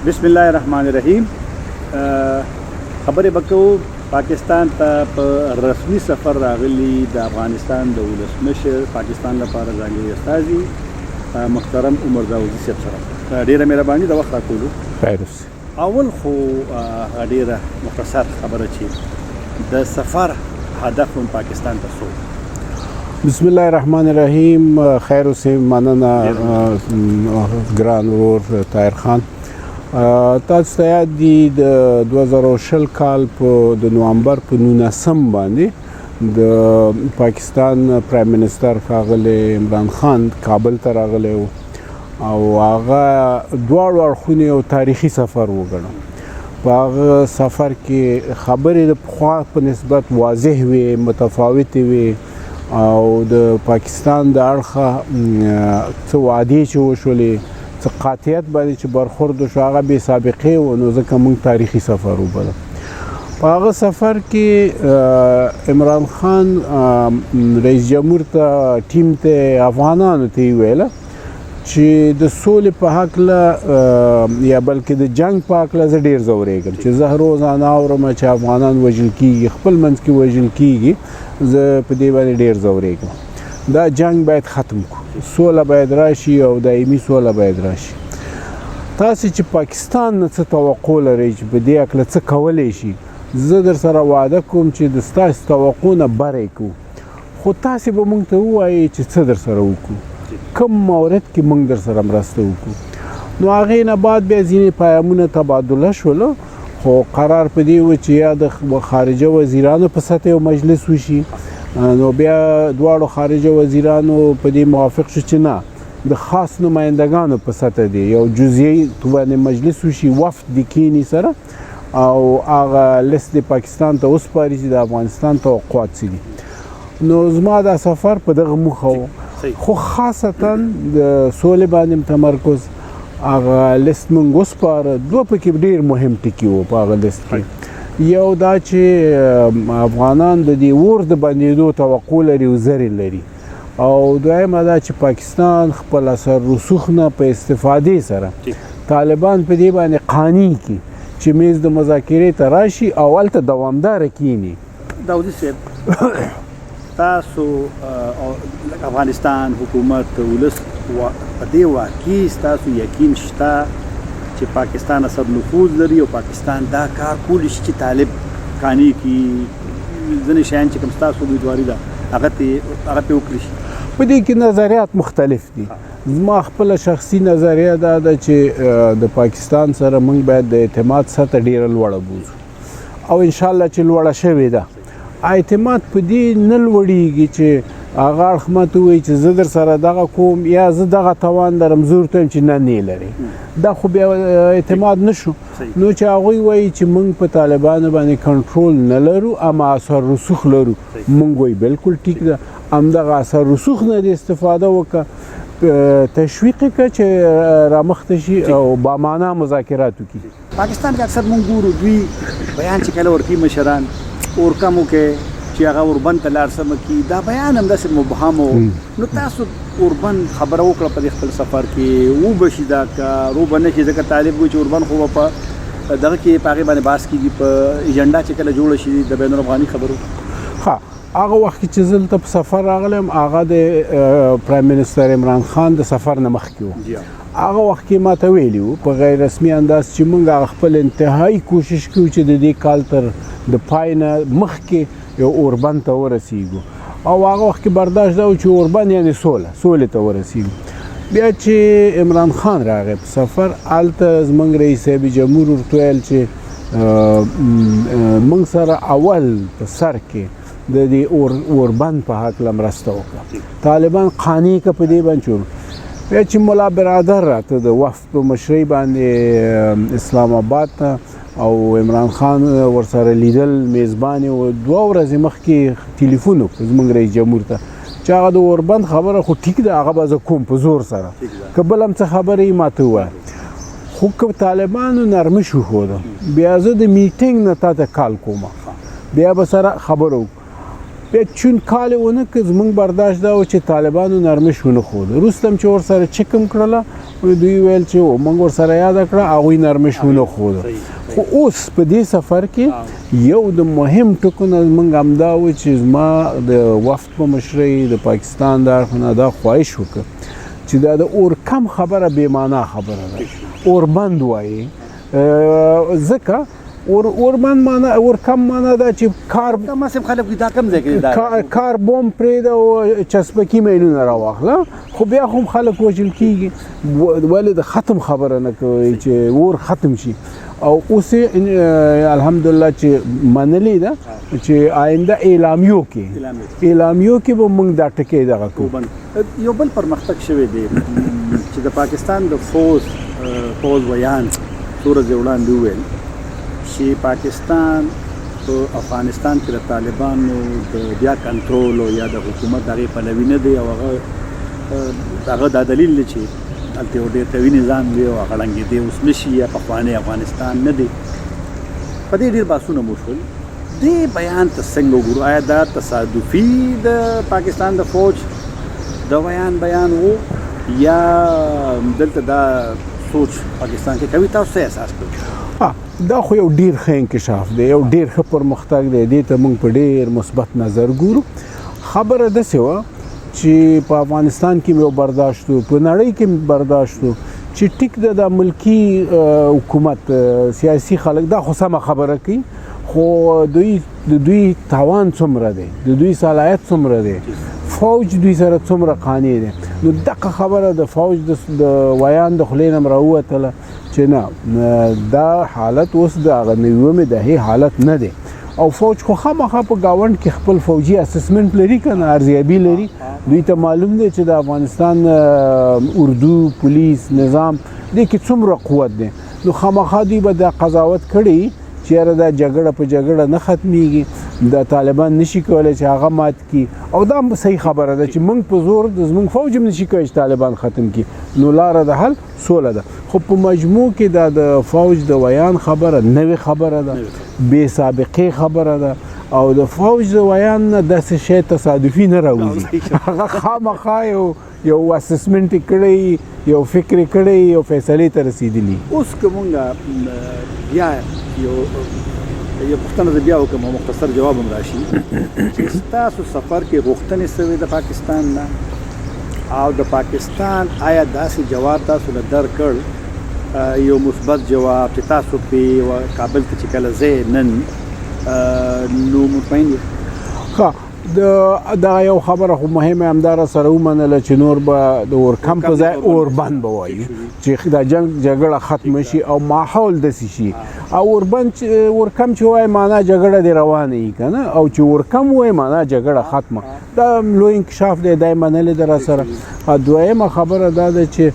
بسم الله الرحمن الرحیم. خبرې وکړو، پاکستان ته په رسمي سفر راغلي د افغانستان د ولسمشر پاکستان لپاره ځانګړي استازي محترم عمر داودزي صاحب سره. ډیره مهرباني د وخت راکولو. خیر اوسې. اول خو هغه ډیره مختصر خبره چې د سفر هدف هم پاکستان ته څه؟ بسم الله الرحمن الرحیم. خیر اوسې، مننه ګران ورور طاهر خان. تاسو ته یاد دي، د 2020 کال په د نوامبر په 19 باندې د پاکستان Prime Minister ښاغلی عمران خان کابل ته راغلی و او هغه دواړو اړخونو یو تاریخي سفر وګڼو. په هغه سفر کې خبرې د پخوا په نسبت واضح وې، متفاوتې وې او د پاکستان د اړخه څه وعدې چې وشولې، څه قاطعیت باندې چې برخورد وشو، هغه بې سابقې و، نو ځکه موږ تاریخي سفر وبلل. په هغه سفر کې عمران خان رئیس جمهور ته، ټیم ته، افغانانو ته ویل چې د سولې په هکله یا بلکې د جنگ په هکله زه ډیر ځورېږم، چې زه روزانه اورم چې افغانان وژل کیږي، خپل منځ کې وژل کیږي. زه په دې باندې ډیر ځورېږم. دا جنگ باید ختم کو، سوله باید راشي او دایمي سوله باید راشي. تاسو چې پاکستان نه څه توقع لرئ چې په دې هکله څه کولی شي، زه در سره وعده کوم چې د ستاسو توقع نه بری کوو، خو تاسو به مونږ ته ووایئ چې څه در سره وکړو، کوم مورد کې مونږ در سره مرسته وکړو. نو هغې نه بعد بیا ځینې پیامونه تبادله شول، خو قرار په دې و چې یا د خارجه وزیرانو په سطح یو مجلس وشي. نو بیا دواړو خارجه وزیرانو په دې موافق شو چې نه، د خاص نمایندګانو په سطح دی یو جزئي باندې مجلس وشي، وفد د کینی سره او هغه لست د پاکستان ته وسپاري چې د افغانستان توقعات څه دي. نو زما دا سفر په دغه موخه و، خو خاصتا د سولې باندې تمرکز. هغه لست مونږ وسپاره. دوه پکې ډیر مهم ټکي وو په هغه لست کې. یو دا چې افغانان د دې اور د بندېدو توقع لري او زرې لري، او دویمه دا چې پاکستان خپل اثر رسوخ نه په استفادې سره طالبان په دې باندې قانع کړي چې میز د مذاکرې ته راشي او هلته دوامداره کینی. داودي صاحب، تاسو او افغانستان حکومت، ولس په دې واقعي ستاسو یقین شته چې پاکستان اثر نفوذ لري او پاکستان دا کار کولی شي چې طالب قانع کړي، ځینې شیان چې کوم ستاسو امیدواري ده هغه ته وکړي شي؟ په دې کې نظریات مختلف دي. زما خپله شخصي نظریه دا ده چې د پاکستان سره موږ باید د اعتماد سطح ډیره لوړه بوزو او انشاءالله چې لوړه شوې ده. اعتماد په دې نه لوړیږي چې هغه اړخ ماته ووایي چې زه در سره دغه کوم یا زه دغه توان لرم، زه ورته وایم چې نه، نه لري. دا خو بیا اعتماد نشو. نو چې هغوی وایي چې موږ په طالبانو باندې کنټرول نه لرو اما اثر رسوخ لرو، موږ وایي بالکل ټیک ده، همدغه اثر رسوخ نه دې استفاده وکړه، تشویق کړه چې رامخته شي او با معنا مذاکرات وکړي. پاکستان کې اکثر مونږ ګورو، دوی بیان چې کله ورکوي، مشران اورکم وکړي چې هغه اوربند ته لار سمه کړي، دا بیان هم داسې مبهم و. نو تاسو اوربند خبره وکړه په دې خپل سفر کې، وبه شي دا کار، وبه نه شي؟ ځکه طالب وایي چې اوربند خو به په دغه کې په هغې باندې بحث کېږي، په ایجنډا چې کله جوړه شي د بین الافغاني خبرو. ښه، هغه وخت کې چې زه دلته په سفر راغلم، هغه د Prime Minister عمران خان د سفر نه مخکې و. هغه وخت کې ما ته ویلي وو په غیر رسمي انداز چې موږ هغه خپل انتهایی کوشش کوو چې د دې کال تر د پای نه مخکې یو اوربند ته ورسیږو، او هغه وخت کې برداشت دا و چې اوربند یعنې سوله، سولې ته ورسیږو. بیا چې عمران خان راغی په سفر، هلته زموږ رئیس صاحب جمهور ورته ویل چې موږ سره اول په سر کې د دې اوربند په هکله مرسته وکړه، طالبان قانع که په دې باندې. بیا چې ملا برادر راته د وفد په مشرۍ باندې اسلام آباد ته او عمران خان ورسره لیدل، میزبان و، دوه ورځې مخکې ټلیفون وکړ زموږ رئیس جمهور ته چې هغه د اوربند خبره خو ټیک ده، هغه به زه کوم په زور سره، که بل هم څه خبره یې ماته ووایه، خو که طالبانو نرمش وښوده بیا زه د میټینګ نه تا ته call کوم، بیا به سره خبره وکړو. بیا چون call یې ونه کړ، زموږ برداشت دا و چې طالبانو نرمش ونه ښوده. وروسته هم چې ورسره چکم کړله، دوی ویل چې موږ ورسره یاده کړه، هغوی نرمش ونه ښوده. خو اوس په دې سفر کې یو د مهم ټکو نه موږ همدا و چې زما د وفد په مشرۍ د پاکستان د اړخ نه دا خواهش وکړ چې دا د اورکم خبره بې معنا خبره ده، اوربند وایي، ځکه اوربند معنا اورکم معنا دا چې کار ما سم خلک دا کم ځای کې دا کار بوم پرېږده او چسپکي مینونه راواخله، خو بیا هم خلک وژل کېږي. ولې د ختم خبره نه کوي چې اور ختم شي؟ او اوس الحمدلله چې منلې ده چې آینده اعلامیو کې به موږ دا ټکی دغه کوو. یو بل پرمختګ شوی دی چې د پاکستان د فوج ویاند څو ورځې وړاندې وویل چې پاکستان په افغانستان کې د طالبانو د بیا کنټرول او یا د حکومت هغې پلوي نه دی، او هغه دا دلیل دی چې هلته یو ډېر قوي نظام دی او هغه ړنګېدی اوس نه شي، یا پخوانی افغانستان نه دی. په دې ډېر بحثونه مو شول. دې بیان ته څنګه وګورو؟ آیا دا تصادفي د پاکستان د فوج د ویان بیان وو، یا دلته دا سوچ پاکستان کې کوي؟ تاسو څه احساس کوئ؟ دا خو یو ډیر ښه انکشاف دی، یو ډیر ښه پرمختګ دی، دې ته موږ په ډیر مثبت نظر ګورو. خبره داسې وه چې په افغانستان کې یو برداشت و، په نړۍ کې برداشت و چې ټیک ده دا ملکی حکومت سیاسي خلک دا خو سمه خبره کوي، خو دوی د دوی توان څومره دی، د دوی صلاحیت څومره دی، فوج دوی سره څومره قانع دی. نو دغه خبره د فوج د ویاند د خولې نه هم راووتله چې نه، دا حالت اوس د هغه نویمې دهې حالت نه دی. او فوج خو خامخا په ګاونډ کې خپل فوجي assessment لري که نه، ارزیابي لري. دوی ته معلوم دی چې د افغانستان اردو، پولیس، نظام دې کې څومره قوت دی. نو خامخا دوی به دا قضاوت کړي چې یاره دا جګړه په جګړه نه ختمیږي، دا طالبان نشي کولی چې هغه مات کړي. او دا هم صحیح خبره ده چې موږ په زور زموږ فوج هم نشي کولی چې طالبان ختم کړي، نو لاره د حل سوله ده. خو په مجموع کې دا د فوج د ویان خبره نوې خبره ده، بې سابقې خبره ده، او د فوج د ویان نه داسې شی تصادفي نه راوځي. هغه خامخا یو assessment یې کړی، یو فکر یې کړی، یو فیصلې ته رسېدلي. اوس که مونږ بیا یو پوښتنه زه بیا وکړم او مختصر جواب هم راشي چې ستاسو سفر کې غوښتنې څه وې د پاکستان نه، او د پاکستان آیا داسې جواب تاسو له درکړ، یو مثبت جواب چې تاسو پې کابل ته چې کله ځئ نن نو مطمئن یې؟ ښه، دا یو خبره خو مهمه همدا را سره ومنله چې نور به د اورکم په ځای اوربند به وایو چې دا جنګ جګړه ختمه شي او ماحول داسې شي. او اوربند اورکم چې وایي معنا جګړه دې روانه وي که نه، او چې اورکم وایي معنا جګړه ختمه. دا لوی انکشاف دی، دا یې منلې ده را سره. دویمه خبره دا ده چې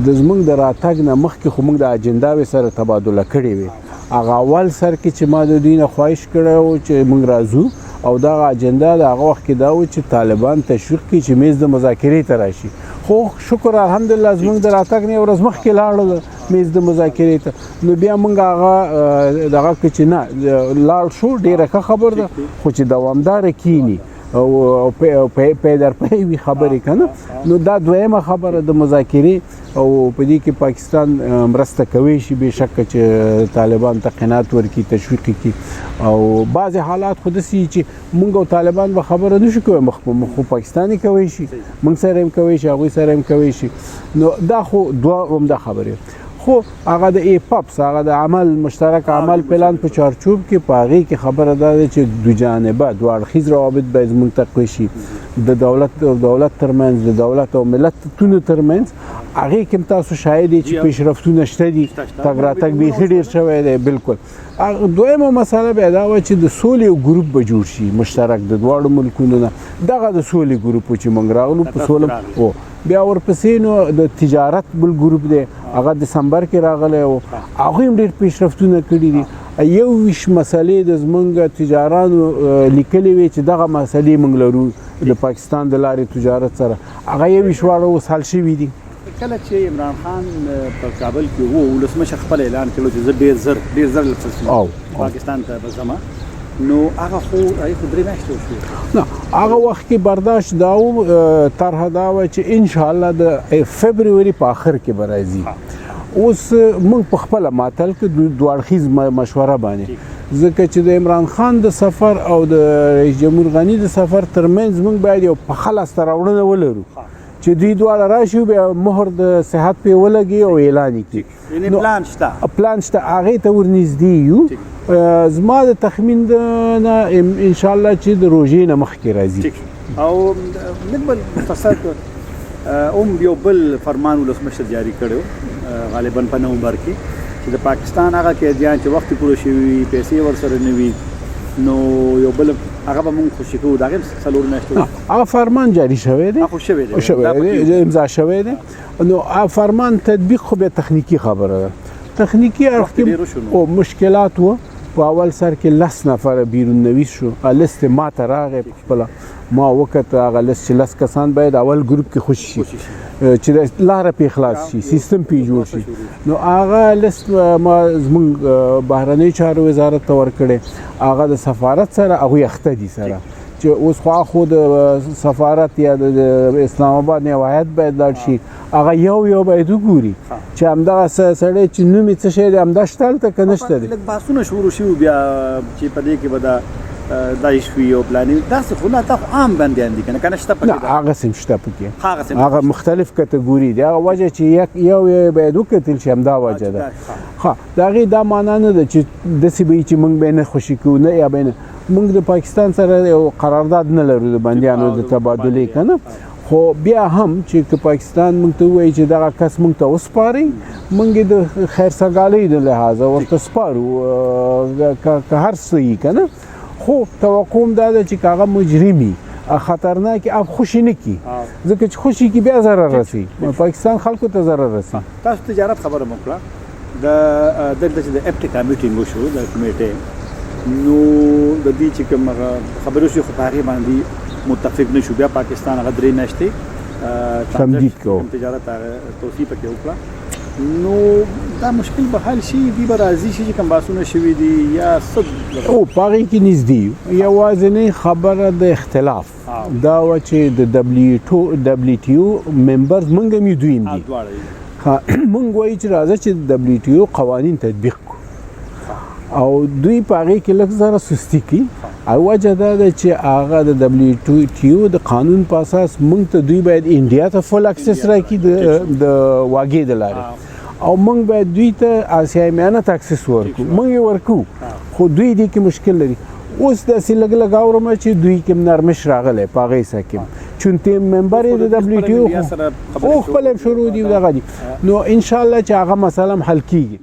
د زموږ د راتګ نه مخکې خو موږ د اجنداوې سره تبادله کړې وې. هغه اول سر کې چې ما د دوی نه خواهش کړی و چې موږ راځو، او دغه اجندا د هغه وخت کې دا و چې طالبان تشویق کړي چې میز د مذاکرې ته راشي. خو شکر الحمدلله زموږ د راتګ نه یوه ورځ مخکې لاړل میز د مذاکرې ته. نو بیا موږ هغه دغه کړ چې نه لاړ شو، ډېره ښه خبر ده، خو چې دوامداره کینی او پی در پی وي خبرې که نه. نو دا دویمه خبره د مذاکرې، او په دې کې پاکستان مرسته کوي شي بېشکه چې طالبان ته قناعت ورکړي، تشویق یې کړي. او بعضې حالات خو داسې چې موږ او طالبان به خبره نه شو کوی مخ په مخ، خو پاکستان یې کوی شي، موږ سره هم کوی شي، هغوی سره هم کوی شي. نو دا خو دوه عمده خبرې. خو هغه د ایپاپس، هغه د عمل مشترک عمل پلان په چارچوب کې په هغې کې خبره دا ده چې دو جانبه دوه اړخیز روابط باید زموږ تقویه شي، د دولت او دولت ترمنځ، د دولت او ملتونو ترمنځ. هغې کې هم تاسو شاهد یئ چې پیشرفتونه شته دي، تګ راتګ بیخي ډېر شوی دی. بالکل. دویمه مسله بیا دا وه چې د سولې یو ګروپ به جوړ شي مشترک د دواړو ملکونو نه. دغه د سولې ګروپ و چې موږ راغلو په سوله و. بیا ورپسې نو د تجارت بل ګروپ دی، هغه دسمبر کې راغلی و، هغوی هم ډېر پیشرفتونه کړي دي. 21 مسلې د زمونږ تجارانو لیکلې وې چې دغه مسلې موږ لرو د پاکستان د لارې تجارت سره، هغه 21 واړه اوس حل شوي دي. کله چې عمران خان په کابل کې وو، ولسمشر خپل اعلان کړو چې زه ډېر زر لفظ پاکستان ته به ځم. نو هغه خو هغه خو درې میاشتې وشوې. نه، هغه وخت کې برداشت دا و، طرحه دا وه چې ان شاء الله د فبروري په آخر کې به راځي. اوس موږ په خپله معطل کړ دوه اړخیز مشوره باندې، ځکه چې د عمران خان د سفر او د رئیس جمهور غني د سفر ترمنځ موږ باید یو پخه لاسته راوړنه ولرو چې دوی دواړه راشي، بیا مهر د صحت پې ولګي او اعلان یې کړي. یعنی پلان شته؟ پلان شته، هغې ته ورنږدې یو. زما د تخمین نه ان شاء الله چې د روژې نه مخکې راځي. او لږ بل مختصر هم یو بل فرمان ولسمشر جاری کړو غالبا په نومبر کې، چې د پاکستان هغه قیدیان چې وخت پوره شوي وي، پیسې ورسره نه وي، نو یو بل هغه به مونږ خوشي کوو. د هغې 4 میاشتې هغه فرمان جاری شوی دی، خو شوی دی، شوی دی، امضا شوی دی. نو هغه فرمان تطبیق خو بیا تخنیکي خبره ده. تخنیکي اړخ کې او مشکلات وو. په اول سر کې 10 نفره بیرون نویس شو، لست ما ته راغی، په خپله ما وکته هغه لست چې 10 کسان باید اول ګروپ کې خوشي شي چې لاره پې خلاص شي، سیستم پې جوړ شي. نو هغه لست ما زمونږ بهرنیو چارو وزارت ته ورکړی، هغه د سفارت سره هغوی اخته دي سره، چې اوس خو د سفارت یا د اسلام آباد نه هیئت باید لاړ شي، هغه یو یو باید وګوري چې همدغه سړی چې نوم یې څه شی دی همدا شته هلته که نشته دی. لږ بحثونه شروع شوي بیا چې په دې کې به دا داعش وي او پلانې داسې، خو نه، دا خو عام بندیان دي که نه، که نه شته پکې؟ نه، هغسې هم شته پکې، هغه مختلف کتګوري دي. هغه وجه چې یو یو باید وکتل شي، همدا وجه ده. ښه، د هغې دا معنا نه ده چې داسې به وي چې موږ به یې نه خوشي کوو، نه، یا به یې نه. موږ د پاکستان سره یو قرارداد نه لرو د بندیانو د تبادلې که نه، خو بیا هم چې که پاکستان موږ ته ووایي چې دغه کس موږ ته وسپارئ، موږ یې د خیرسګالۍ د لحاظه ورته سپارو، که هر څه یي که نه. خو توقع هم دا ده چې که هغه مجرم وي، خطرناک وي، خوشې نه کړي، ځکه چې خوشې کړي بیا ضرر رسي، پاکستان خلکو ته ضرر رسي. تاسو تجارت خبره مو کړه، دلته چې د اپټیکا میټینګ وشو د کمیټې، نو د دې چې کوم هغه خبرې وشوې خو په هغې باندې متفق نه شو. بیا پاکستان هغه 3 میاشتې تمدید کړو، تجارت هغه توسیع پکې وکړه. نو دا مشکل به حل شي، دوی به راضي شي چې کوم بحثونه شوي دي یا څه؟ او په هغې کې نږدې یو. یوازینۍ خبره د اختلاف دا وه چې د ډبلیو ټي او ممبرز موږ هم یو، دوی هم دي. موږ وایو چې راځه چې د ډبلیو ټي او قوانین تطبیق کړو، او دوی په هغې کې لږ ذره سستي کوي. او وجه دا ده چې هغه د ډبلیو ټي او د قانون په اساس موږ ته دوی باید انډیا ته فول اکسس راکړي د واګې د لارې، او موږ باید دوی ته آسیای میانه ته اکسس ورکړو، موږ یې ورکوو، خو دوی دې کې مشکل لري. اوس داسې لږ لږ اورم چې دوی کې نرمش راغلی په هغې څه کې، چونکې ممبر یې د ډبلیو ټي او خپل هم شروع دي دغه دي، نو انشاءالله چې هغه مسله هم حل کېږي.